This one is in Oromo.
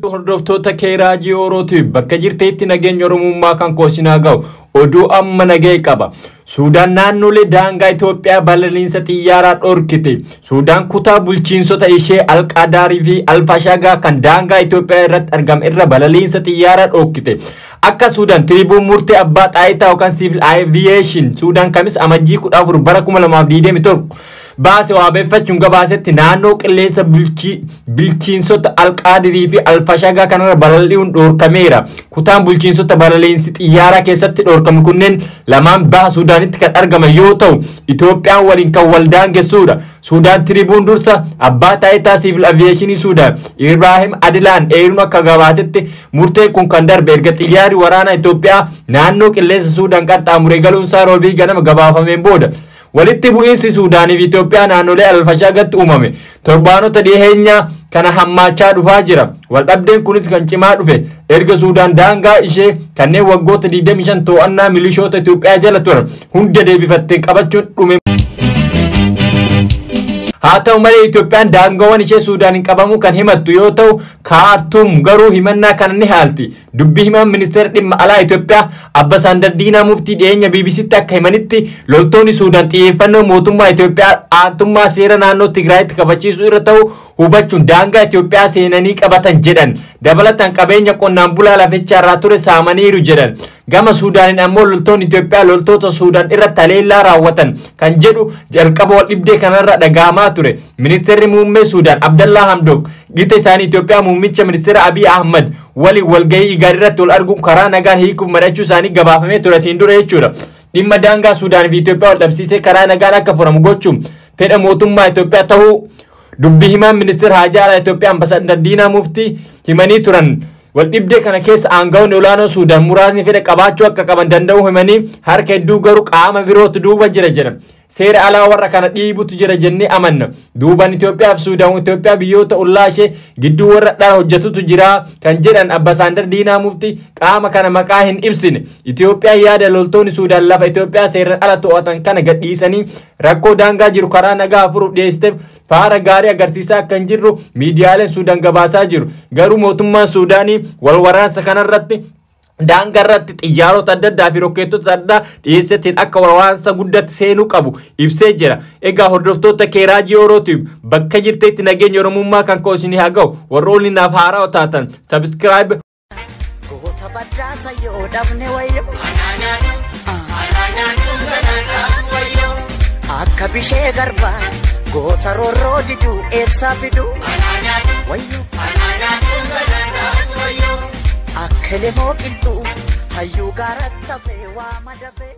Jirtu hordoftoota Keeraajii Orootiif bakka jirteetti nageenya Oromummaa kan koosinaa ga'u oduu amma nagahee qaba. Suudaan naannolee daangaa Itoophiyaa balaliinsa xiyyaaraa dhorkite. Suudaan kutaa bulchiinsota ishee Alqaadaarii fi Alfashagaa kan daangaa Itoophiyaa irratti argame irra balaliinsa xiyyaaraa dhorkite. Akka Suudaan tiribuun murtee abbaa xaayitaa yookaan Civil Aviation Suudaan kamis amajjii 14 bara 2027 baase waabeeffachuun gabaasetti naannoo qilleensa bulchiinsota Alqaadirii fi Alfashagaa kanarra balali'uun dhorkameera. Kutaan bulchiinsota balaliinsi xiyyaaraa keessatti dhorkame kunneen lamaan baha Suudaanitti kan argaman yoo ta'u Itoophiyaan waliin kan wal daangessuudha. Suudaan tiribuun dursa abbaa taayitaa Civil Aviation Suudaan Ibrahim Adilaan eeruun akka gabaasetti murteen kun kan darbe erga xiyyaarri waraanaa Itoophiyaa naannoo qilleensa Suudaan qaxxaamuree galuunsaa roobii ganama gabaafameen booda. Walitti bu'iinsi Suudaanii fi Itoophiyaa naannolee Alfashaagatti uumame torbaanota dhiheenyaa kana hammaachaa dhufaa jira. Waldhabdeen kunis kan cimaa dhufe erga Suudaan daangaa ishee kanneen waggoota 25 to'annaa milishoota Itoophiyaa jala turan hunda deebifattee qabachuun dhume. Haa ta'u malee Itoophiyaan daangaawwan ishee Suudaaniin qabamuu kan himattu yoo ta'u Kaartuum garuu himannaa kana ni haalti. Dubbii himaan ministeera dhimma alaa Itoophiyaa Ambasaaddar Diinaa Muftii dhiyeenya BBCtti akka himanitti loltoonni Suudaan xiyyeeffannoo mootummaa Itoophiyaa aantummaa seera naannoo Tigraayitti kabachiisuu irra ta'u hubachuun daangaa Itoophiyaa seenanii qabatan jedhan. Dabalataan qabeenya qonnaan bulaa lafichaa irraa ture saamaniiru jedhan. Gama Suudaaniin ammoo loltoonni Itoophiyaa loltoota Suudaan irratti haleellaa raawwatan kan jedhu jalqaba wal dhibdee kanarra dhagahamaa ture. Ministeerri muummee Suudaan Abdallaa Hamdok gita isaanii Itoophiyaa muummicha ministeera Abiy Ahmad waliin walgahii Igaad irratti wal arguun karaa nagaan hiikuuf mari'achuu isaanii gabaafamee ture asiin dura jechuudha. Dhimma daangaa Suudaan fi Itoophiyaa wal dhabsiisee karaa nagaan akka furamu gochuun fedha mootummaa Itoophiyaa ta'uu dubbii himaan ministeera haajaa alaa Itoophiyaa Ambasaaddar Diinaa Muftii himanii turan. Waldhibdee kana keessa aangawoonni olaanoo Suudaan muraasni fedha qabaachuu akka qaban danda'uu himanii harka hedduu garuu qaama birootu duuba jira jedhan. Seera alaa warra kana dhiibutu jira jennee amanna. Duubaan Itoophiyaa fi Suudaan Itoophiyaa biyyoota ollaa ishee gidduu warra dhara hojjetutu jira kan jedhan Ambasaaddar Diinaa Muftii qaama kana maqaa hin ibsine. Itoophiyaan yaada loltoonni Suudaan lafa Itoophiyaa seeraan ala to'atan kana gadhiisanii rakkoo daangaa jiru karaa nagaa furuuf dhiyeessiteef faara gaarii agarsiisaa akka hin jirru miidiyaaleen Suudaan gabaasaa jiru. Garuu mootummaan Suudaanii wal waraansa kanarratti daangaa irratti xiyyaarota adda addaa fi rokkeettota adda addaa dhiyeesseetiin akka waraansa guddatti seenuu qabu ibsee jira. Egaa hordoftoota Keeraajii Orootiif bakka jirteetti nageenya Oromummaa kan koo isinii haa ga'u warroonni naaf haaraa taatan subscribe. Goota badhaasa yoo dhabne wayyo. Akka bishee garbaa goota roorroo diduu eessaa fidu wayyo. Akka lemoo qilxuu hayyuu gaaratti hafee waa madafee.